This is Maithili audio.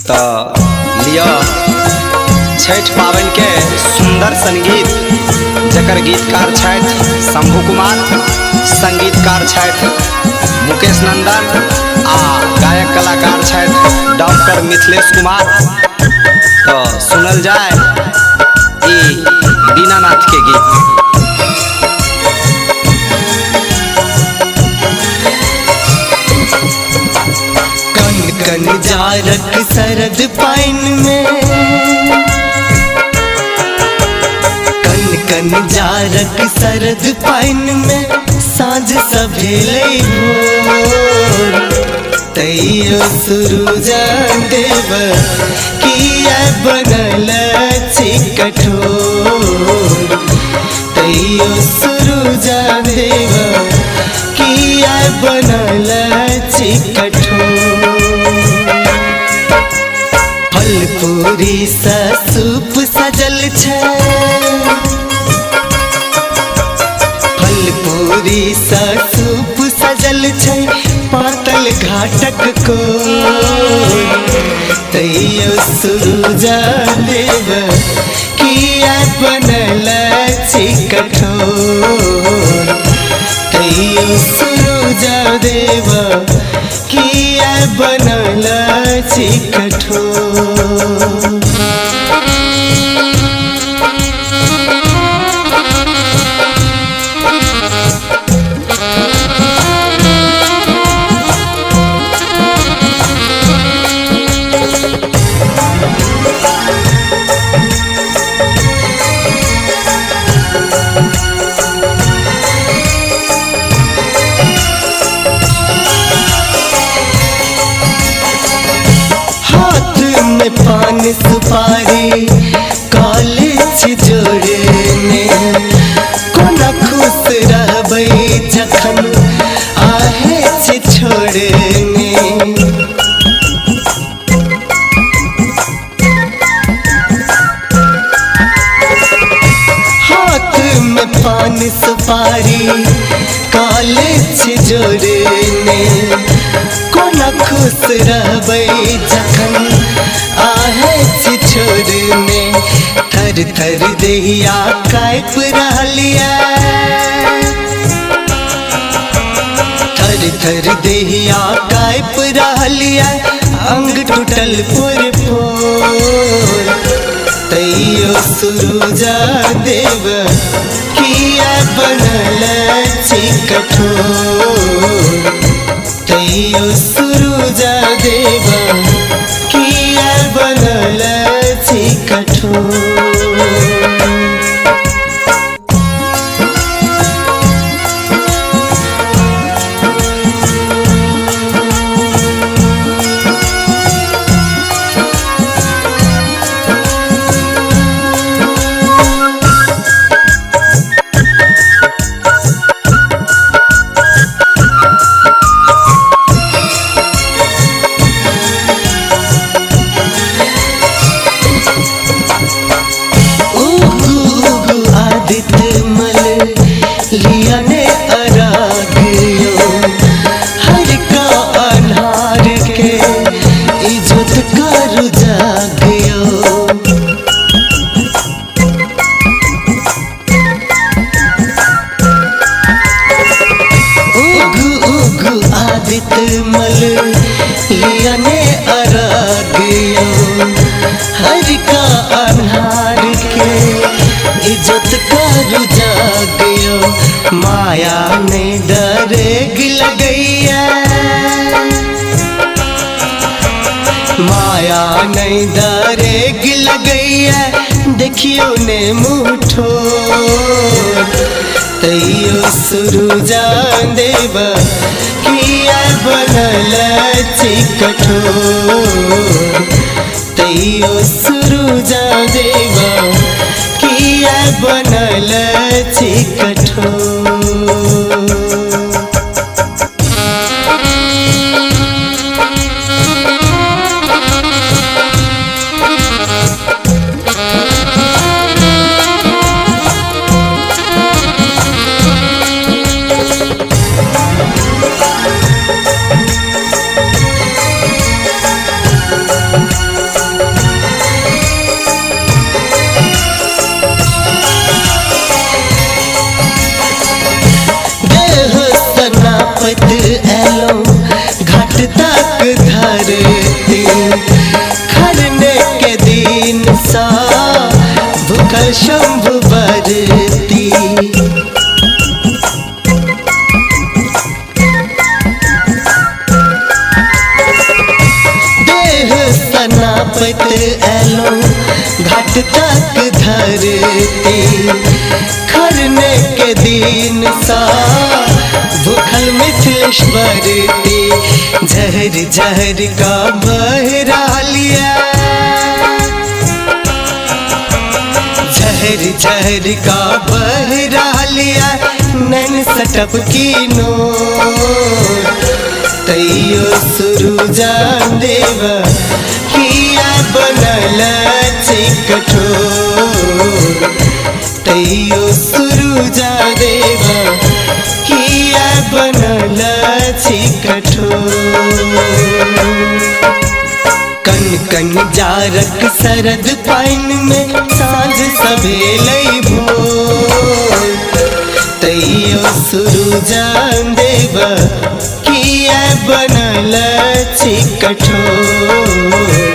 तऽ लिअ छठि पाबनिके सुन्दर संगीत, जकर गीतकार छथि शंभू कुमार, संगीतकार छथि मुकेश नंदन आ गायक कलाकार छथि डॉक्टर मिथिलेश कुमार। तऽ सुनल जाय ई दीनानाथ के गीत। कन कन जारक सरद पाइन में, कन कन जारक सरद पाइन में, साँझ सभेले भोर। तैयो सुरुजा देव किया बनल छी कठोर। तैयो सुरुजा देव किया बनल छी कठोर। फल पूरी सा सूप सजल छै, फल पूरी सा सूप सजल छै, पातल घाटक को। तैयो सुरुजा देव किया बनल छी कठोर। तैयो सुरुजा देव किया बनल छी कठोर। हाथ में पान सुपारी कॉलेज जोड़ने, कोना खुश रहबै जखन आहे छी छोड़ने। हाथ में पान सुपारी कॉलेज जोड़ने, कोना खुश रहबै जखन आहे छी छोड़ने। थर थर देहिया काँपि रहलिया, थर थर देहिया काँपि रहलिया, अंग टूटल पोर पोर। तैयो सुरुजा देव किया बनल छी कठोर। तैयो सुरुजा देव किया बनल छी कठोर। उगु उगु आदित्य मल लिया ने अरागियो, हर का अन्हार के इज्जत कर जागियो। उगु उगु आदित्य मल लिया ने अरागियो, हर का अन्हार के इज्जत कर जागियो। माया ने डरेग लगैया, माया नहीं डरेग लगैया, देखियो ने मुँह ठोर। तैयो सुरुजा देव किया बनल छी कठोर। तैयो सुरुजा देव किया बनल छी कठोर। नापत एलो घाट तक धरती। खरने के दिन सा भूखल मिथिलेश्वर ती। जहर जहर का बहरा लिया, जहर जहर का बहरा लिया नैन सटप की नो। तैयो सुरुजा देव किया बनल छी कठोर। तैयो सुरुजा देव किया बनल छी कठोर। कन कन जारक सरद पाइन में साँझ सवेले भोर। तैयो सुरुजा देव किया बनल छी कठोर।